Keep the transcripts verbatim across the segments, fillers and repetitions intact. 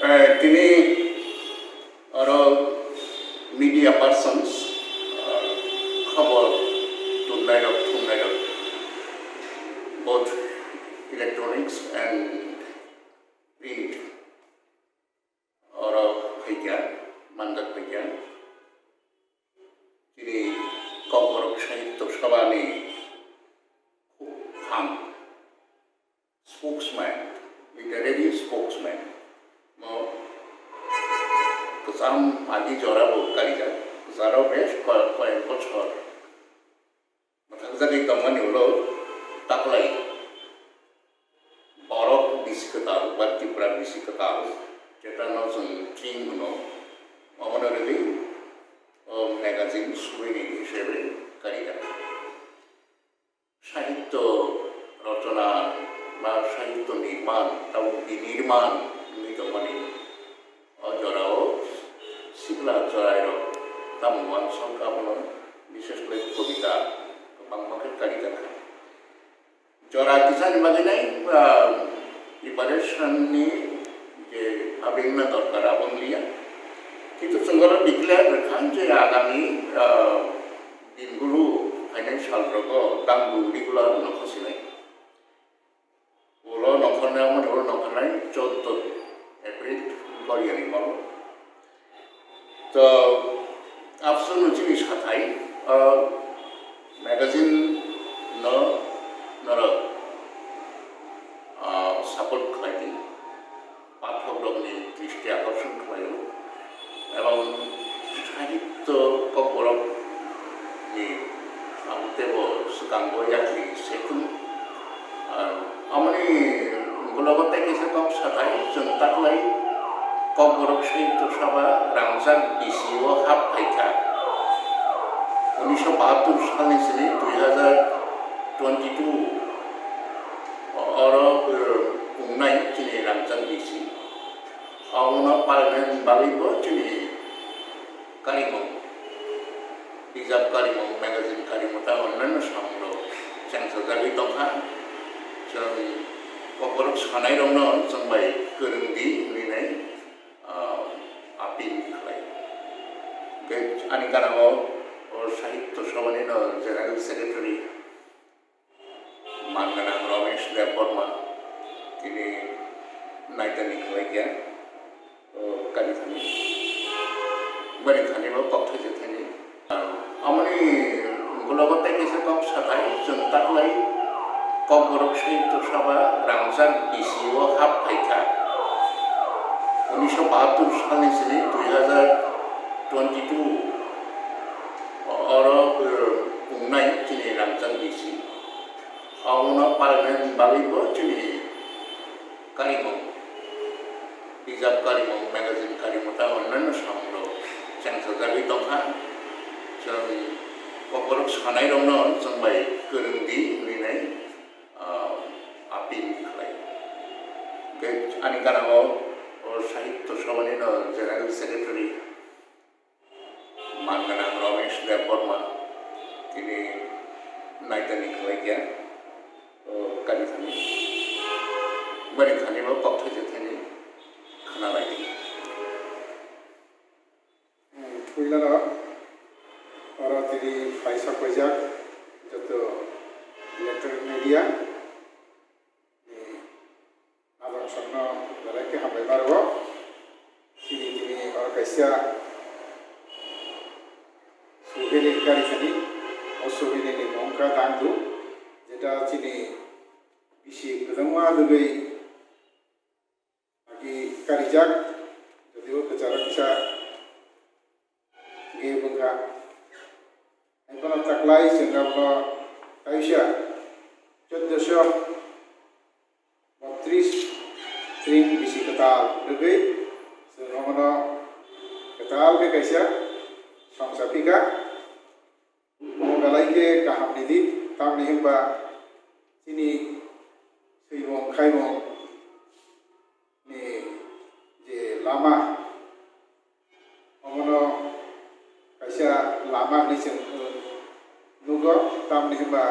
Eh, tini oro media persons, eh, khobor tunnairok, thumnairok, both electronics and print, oro phaikha, manjak phaikha. Chini Kokborok Sahitya Sabhani kham spokesman, literary spokesman, no kwcham agi jora bo kaijak, jora besh ko-, koyek bochor mwthakjagwi tongmani ulo taklai borok bisi kwtal ba Tripura bisi kwtal, jeta no chwng ching hwno, omono rwgwi o magazine subini hisebe kaijak. Sahitya rochona ba sahitya nirman, tabuk binirman wngwi tongmani o jorao sikla chwrairok tamo uansuk abono, bishesh khlai kobita kwbangma khe kaijak kha. Jora kisani bagwi nai, ah, preparation ni je habengna dorkar abo wngya. Kintu chwng oro declare rwkha je agami, ah, Din gulu phainai sal rogo dangbu regular nokho sinai. Ulo nokho nai, amoni ulo nokho nai choddo April, Korea ni malo. To, after no chini sathai, ah, magazine no norok, ah, support khlai di. Pathokrokni dristi akorshon khlaio, ebong sahityo kokborokni samung teibo swkango yakni setung. Ar amoni ulogo tei kaisa kok sathai, chwng taklai Kokborok Sahitya Sabha rangchak bisi o hap phaikha. Unisho bahattur salni sini dui hazar twenty two oro, eh, wngnai chini rangchak bisi. Abono parinani bagwibo chini karimung, bijap karimung, magazine karimung tei onnaino samungrok chengsajagwi tongkha. Chwng kokborok sanairokno chwng bai kwrwng di hwnwi nai, ah, appeal khlai. Hwnkhe ani gana o, o Sahitya Sabhani no General Secretary man gwnang Ramesh Debbarma, tini naitani khlai kha, o, kari thani, bari thani bo kok thaisa thani. Amoni ulogo tei kaisa kok sathai, chwng taklai Kokborok Sahitya Sabha rangchak bisi o hap phaikha. Unisho bahattur salni sini dui hazar twenty two oro, eh, wngnai chini rangchak bisi. Abono parinani bagwibo chini karimung, bijap karimung, magazine karimung tei onnaino samungrok chengsajagwi tongkha. Chwng kokborok sanairokno chwng bai kwrwng di hwnwi nai, ah, appeal khlai. Hwnkhe ani gana o, o Sahitya Sabhani no General Secretary man gwnang Ramesh Debbarma, tini naitani khlai kha, o, kari thani, bari thani bo kok thaisa thani khna lai di. Puilano oro tini phaisa paijak joto electronic media ni adong songno belai khe hambai ma rwo. Chini tini oro kaisa souvenir kari thani, o souvenir ni mung kha dangdu, jeta chini bisi kwbangma lwgwi agi karijak, jodibo kwcharo kisa ge bwkha. Haiphano taklai chwng abono kaisa choddoso botris string bisi kwtal rwgwi chwng abono kwtal khe kaisa songcha phika. Omo belai khe kaham ni di, tamni hwnba chini swimung khaimung ni je lama, omono kaisa lama hinwi chwng nugo, tamni hwnba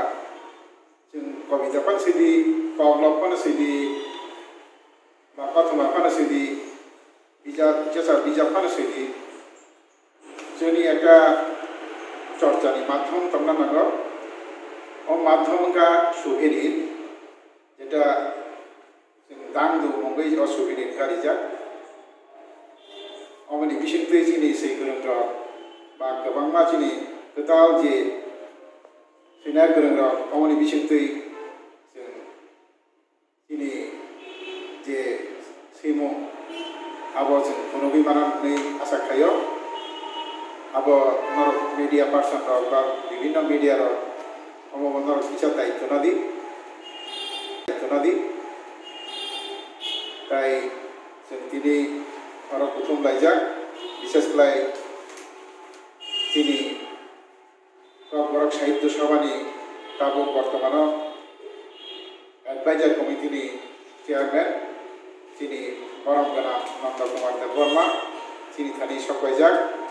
chwng kobita phano sidi, koklop phano sidi, ba kothoma phano sidi, Bijap, jesa bijap phano swi di. Chini ekta chorchani madhyam tongna nango. O madhyam wngkha souvenir, jeta chwng dang do mungwi o souvenir karijak. Oboni bisingtwi chini swi kwrwngrok ba kwbangma chini kwtal je swinai kwrwngrok oboni bisingtwi chwng chini je swimung abo chwng phunugwi mano hwnwi asa khlaio. Abo norok media person rok ba bibinno media rok omo bo norok kisa daityo nadi, daityo nadi. Tai chwng tini oro kuthum laijak, bishes khlai chini Kokborok Sahitya Sabhani tabuk bortomano Advisor Committee ni Chairman chini borom gwnang Nanda Kumar Debbarma chini thani sokbaijak.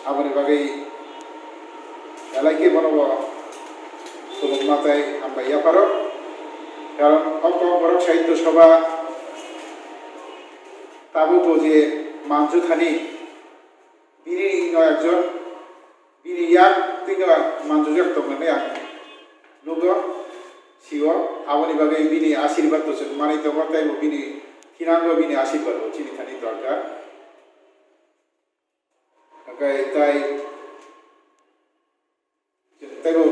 Aboni bagwi belai khe bono bo khulumma tei hambai yapharo. Karon o Kokborok Sahitya Sabha tabuk bo je manju thani bini no ekjon bini yak twino manjujak tongnani ang nugo, sio. Aboni bagwi bini asirbat bo chwng manwi tongo, tei bo bini thinango bini asirbat bo chini thani dorkar. Hwnkhe tai chwng teibo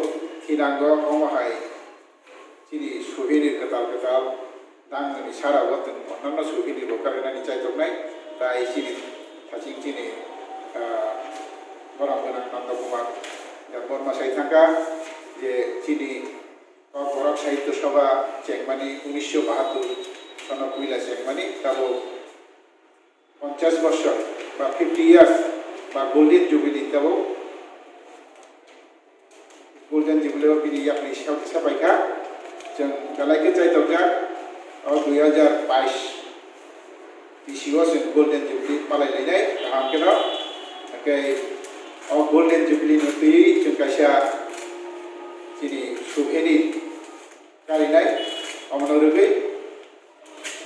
thinango, omo hai chini souvenir kwtal kwtal dangnani sara o chwng onno souvenir bo karinani chaitoknai, tai chini thaching chini, ah, borom gwnang Nanda Kumar Debbarma sai thangkha je chini Kokborok Sahitya Sabha chengmani unisho bahattur sono puila chengmani tabuk ponchash boshor ba fifty years ba Golden Jubilee tabuk. Golden Jubilee o bini yakni sak kisa paikha. Chwng belai khe chaitokjak o dui hajar bais bisi o chwng Golden Jubilee palai lainai kaham kheno. Hwnkhe o Golden Jubilee no twiwi chwng kaisa chini souvenir karinai, omono rwgwi.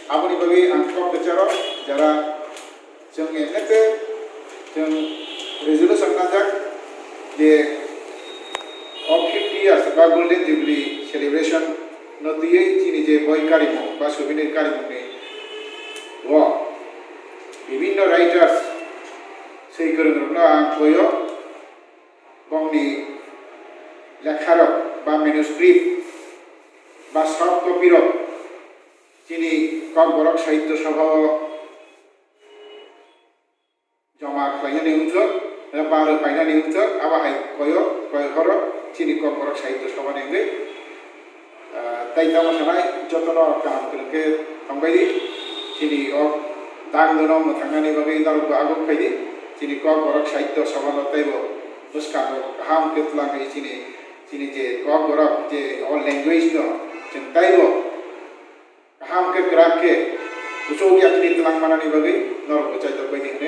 Aboni bagwi ang kok kwcharo jara chwng M N A tei chwng resolution nangjak je o fifty years ba Golden Jubilee celebration no twiwi chini je boi karimung ba souvenir karimungni o bibinno writers swi kwrwngrokno ang koyo bongni lekharok ba manuscript ba soft copy rok chini Kokborok Sahitya Sabha o joma khlainani wngthok, ba rwpainani wngthok, abo hai koyo, koi horo chini Kokborok Sahitya Sabha ni wngwi, ah, tei tamo sanai jotono kaham kwrwng khe tongbai di. Chini o dang dono mwthangnani bagwi norokbo abo khai di. Chini Kokborok Sahitya Sabha no teibo bwskango kaham khe twlangwi chini, chini je Kokborok je o language no chwng teibo kaham khe kwrak khe kuchuk yakni twlang manani bagwi norokbo chaitokbai di hwnwi